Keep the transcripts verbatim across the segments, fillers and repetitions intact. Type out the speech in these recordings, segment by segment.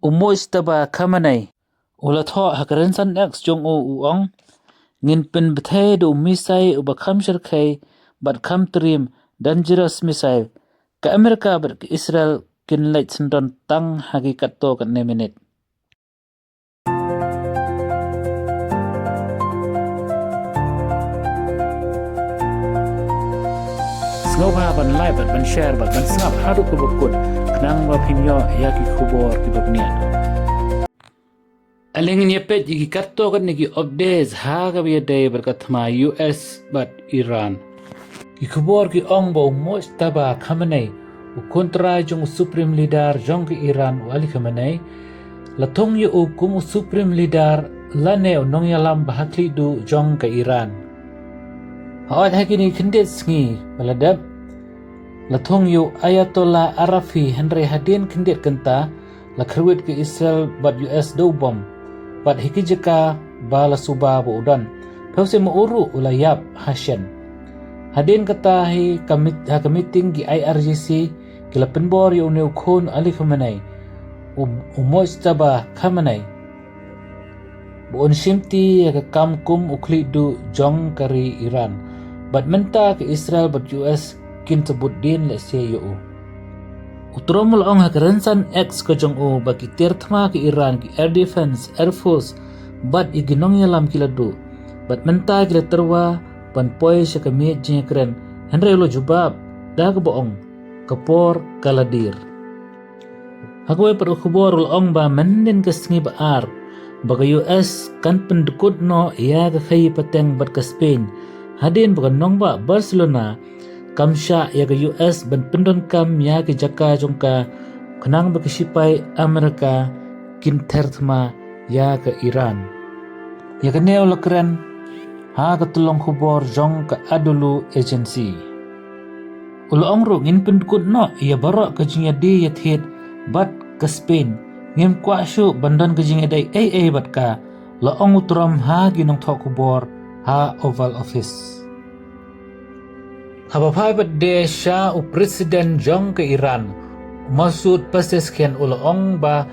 U Mojtaba Khamenei u la thoh ha ka rynsan X jong u, u ong, ngin pynbthei da u missile uba kham shyrkhei bad kham triem, dangerous missile. Ka Amerika bad ka Israel kin leit syndon tang ha ki katto katne minit. Sngewbha ban like bad ban share bad ban sngap haduh kaba kut khnang ba phin ïoh ïa ki khubor kiba bniah. Ale ngin ïa peit ïa ki katto katne ki updates ha kaba ïadei bad ka thma U S bad Iran. Ki khubor ki ong ba u Mojtaba Khamenei, u khun trai jong u Supreme Leader jong ka Iran u Ali Khamenei, la thung ïa u kum u Supreme Leader lane u nongïalam ba ha khlieh duh jong ka Iran. Hooid, ha kine khyndiat sngi ba la dep, la thung ïa u Ayatollah Arafi, hynrei hadien khyndiat kynta la kyrwit ka Israel bad U S da u bom bad ha ki jaka ba la suba ba u don. Phew sien ma u ruh u la ïap ha shen. Hadien kata hi ka mit-, ha ka meeting ki I R G C ki la pynbor ïa une u khun Ali Khamenei, u, u Mojtaba Khamenei, ba un shimti ïa ka kam kum u khlieh duh jong ka ri Iran. Bad mynta ka Israel bad U S kin sa bud dien lehse ïa u. U Trump u la ong ha ka rynsan X ka jong u ba ki tiar thma ka Iran, ki air defense, air force bad ïa ki nongïalam ki la duh. Bad mynta ki la tyrwa ban poi sha ka miej jingïakren. Hynrei u la jubab da kaba ong, ka por ka la dier. Ha kawei pat ka khubor u la ong ba mynnin ka sngi ba ar ba ka U S kan pyndkut noh ïa ka khaïi pateng bad ka Spain, hadien ba ka nongbah Barcelona kam shah ïa ka U S ban pyndonkam ïa ki jaka jong ka, khnang ba ki shipai Amerika kin ther thma ïa ka Iran. Ïa kane u la kren ha ka tyllong khubor jong ka Anadolu Agency. U la ong ruh, ngin pyndkut noh ïa baroh ka jingïadie ïathied bad ka Spain. Ngim kwah shuh ban don ka jingïadei ei ei bad ka, la ong u Trump ha ki nongthoh khubor ha Oval Office. Haba phai pat de sha u President jong ka Iran, u Masoud Pezeshkian, u la ong ba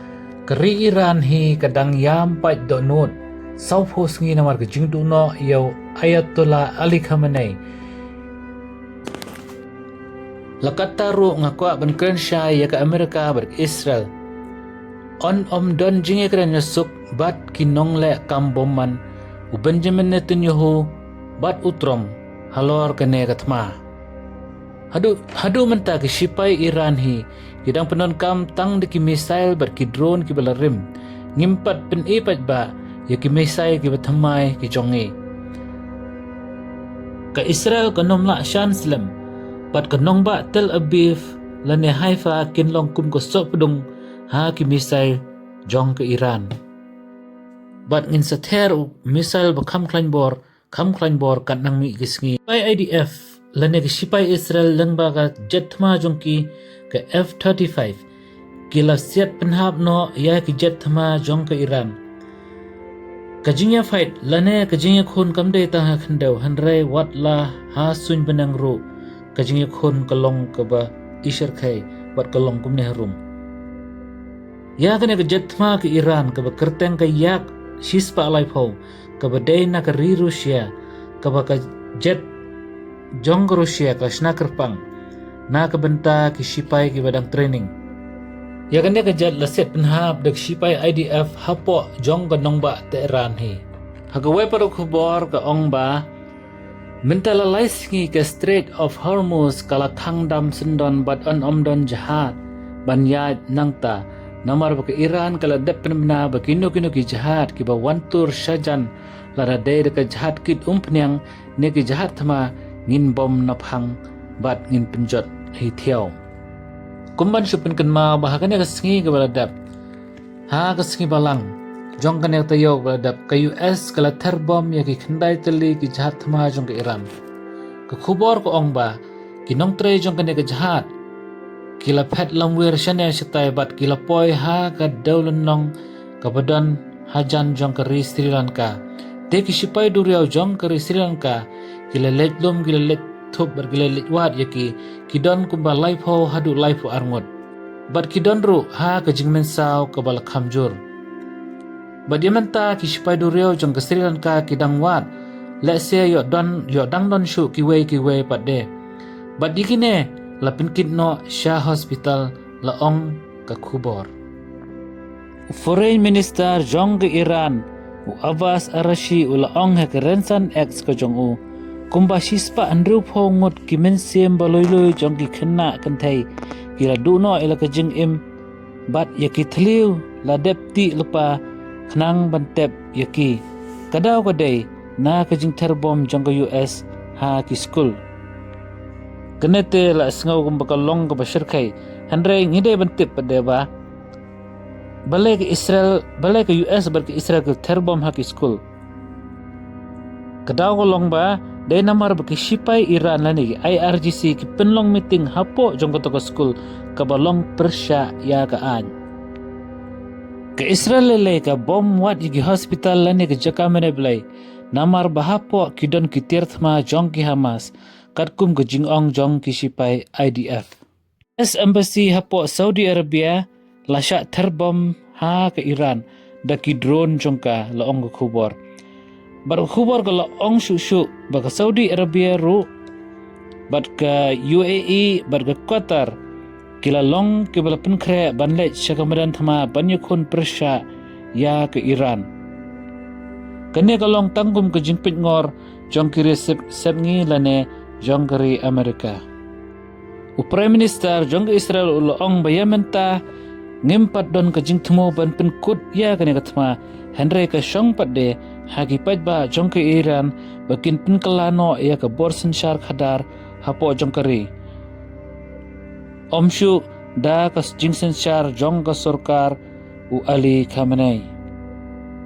ka ri Iran hi ka dang ïam pait dohnud sawphew sngi namar ka jingduh noh ïa u Ayatollah Ali Khamenei. La katta ruh nga kwah ban kren shai ïa ka Amerika bad ka Israel. Yn ym don jingïakren ïasuk bad ki nongleh kam bymman, u Benjamin Netanyahu bad u Trump, halor kane ka thma. Haduh, haduh mynta ki shipai Iran hi ki dang pyndonkam tang da ki missile bad ki drone kiba la rim. Ngim pat pyni paidbah ïa ki missile kiba thymmai ki jong ngi. Ka Israel kan ym lah shan slem bad ka nongbah Tel Aviv lane Haifa kin long kum ka sohpdung ha ki missile jong ka Iran. Bad ngin sa ther u missile ba kham khlaiñ bor, kham khlaiñ bor kat nang mih ki sngi. Shipai I D F lane ki shipai Israel lyngba ka jet thma jong ki, ka F thirty-five, ki la siat pynhap noh ïa ki jet thma jong ka Iran. Ka jingïafight lane ka jingïakhun kam dei tang ha khyndew, hynrei wat la ha suiñ bneng ruh ka jingïakhun ka long kaba ishyrkhei bad ka long kumne harum. Ïa kane ka jet thma ka Iran kaba kyrteng ka Yak shispah laiphew, kaba dei na ka ri Russia, kaba ka jet jong ka Russia ka shna kyrpang na ka bynta ki shipai kiba dang training. Ïa kane ka jet la siat pynhap da ka shipai I D F hapoh jong ka nongbah Tehran hi. Ha kawei pat ka khubor ka ong ba mynta la lai sngi ka Strait of Hormuz ka la khang dam syndon bad yn ym don jahaj ban ïaid nangta, namar ba ka Iran ka la dep pynbna ba kino kino ki jahaj kiba wan tur shajan, lada dei da ka jahaj kit umphniang ne ki jahaj thma, ngin bom naphang bad ngin pynjot hi thiaw. Kum ban shu pynkynmaw ba ha kane ka sngi kaba la dep, ha ka sngi Balang jong kane ka taïew ba la dep, ka U S ka la ther bom ïa ki khyndai tylli ki jahaj thma jong ka Iran. Ka khubor ka ong ba ki nongtrei jong kane ka jahaj ki la phet lamwir shane shatai bad ki la poi ha ka dewlynnong kaba don hajan jong ka ri Sri Lanka. Te ki shipai duriaw jong ka ri Sri Lanka ki la leit lum, ki la leit thup bad ki la leit wad ïa ki, ki don kumba laiphew haduh laiphew arngut. Bad ki don ruh ha ka jingmynsaw kaba la kham jur. Bad ïa mynta ki shipai duriaw jong ka Sri Lanka ki dang wad, lehse ïoh don, ïoh dang don shuh kiwei kiwei pat de. Bad ïa kine la pynkit noh sha hospital, la ong ka khubor. U Foreign Minister jong ka Iran, u Abbas Arashi, u la ong ha ka Rynsan X ka jong u, kumba shispah hynriewphew ngut ki mynsiem ba lui lui jong ki khynnah kynthei ki la duh noh ïa la ka jingim, bad ïa ki thliew la dep tih lypa khnang ban tep ïa ki. Ka daw ka dei na ka jingther bom jong ka U S ha ki skul. Kane te la sngew kumba ka long kaba shyrkhei, hynrei ngi dei ban tip pat de ba balei ka Israel, balei ka U S bad ka Israel ki ther bom ha ki skul. Ka daw ka long ba dei namar ba ki shipai Iran lane ki I R G C ki pynlong meeting hapoh jong kato ka skul kaba long pyrshah ïa ka aiñ. Ka Israel lei lei ka bom wad ïa ki hospital lane ka jaka mane blei, namar ba hapoh ki don ki tiar thma jong ki Hamas, katkum ka jingong jong ki shipai I D F. U S Embassy hapoh Saudi Arabia la shah ther bom ha ka Iran da ki drone jong ka, la ong ka khubor. Bad ka khubor ka la ong shuh shuh ba ka Saudi Arabia ruh bad ka U A E bad ka Qatar ki la long kiba la pynkhreh ban leit sha ka madan thma ban ïakhun pyrshah ïa ka Iran. Kane ka long tang kum ka jingpeit ngor jong ki ri sep, sepngi lane jong ka ri Amerika. U Prime Minister jong ka Israel u la ong ba ïa mynta ngim pat don ka jingthmu ban pynkut ïa kane ka thma, hynrei ka shong pat de ha ki paidbah jong ka Iran ba kin pynkylla noh ïa ka bor synshar khadar hapoh jong ka ri, ym shuh da ka jingsynshar jong ka sorkar u Ali Khamenei.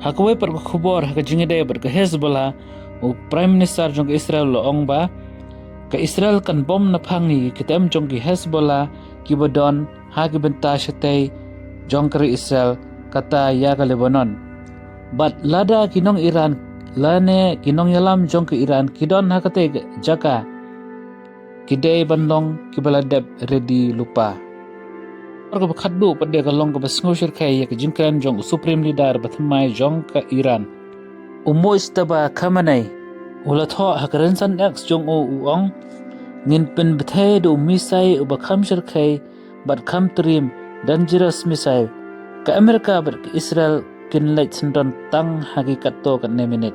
Ha kawei pat ka khubor, ha ka jingïadei bad ka Hezbollah, u Prime Minister jong ka Israel u la ong ba ka Israel kan bom naphang ïa ki kem jong ki Hezbollah kiba don ha ki bynta shatei jong ka ri Israel, kata ïa ka Lebanon. Bad lada ki nong Iran lane ki nongïalam jong ka Iran ki don ha katei ka jaka, ki dei ban long kiba la dep ready lypa. Ka khubor kaba khatduh pat de ka long kaba sngew shyrkhei ïa ka jingkren jong u Supreme Leader ba thymmai jong ka Iran, u Mojtaba Khamenei. U la thoh ha ka Rynsan X jong u, u ong, ngin pynbthei da u missile uba kham shyrkhei bad kham triem, dangerous missile. Ka Amerika bad ka Israel kin leit syndon tang ha ki katto katne minit.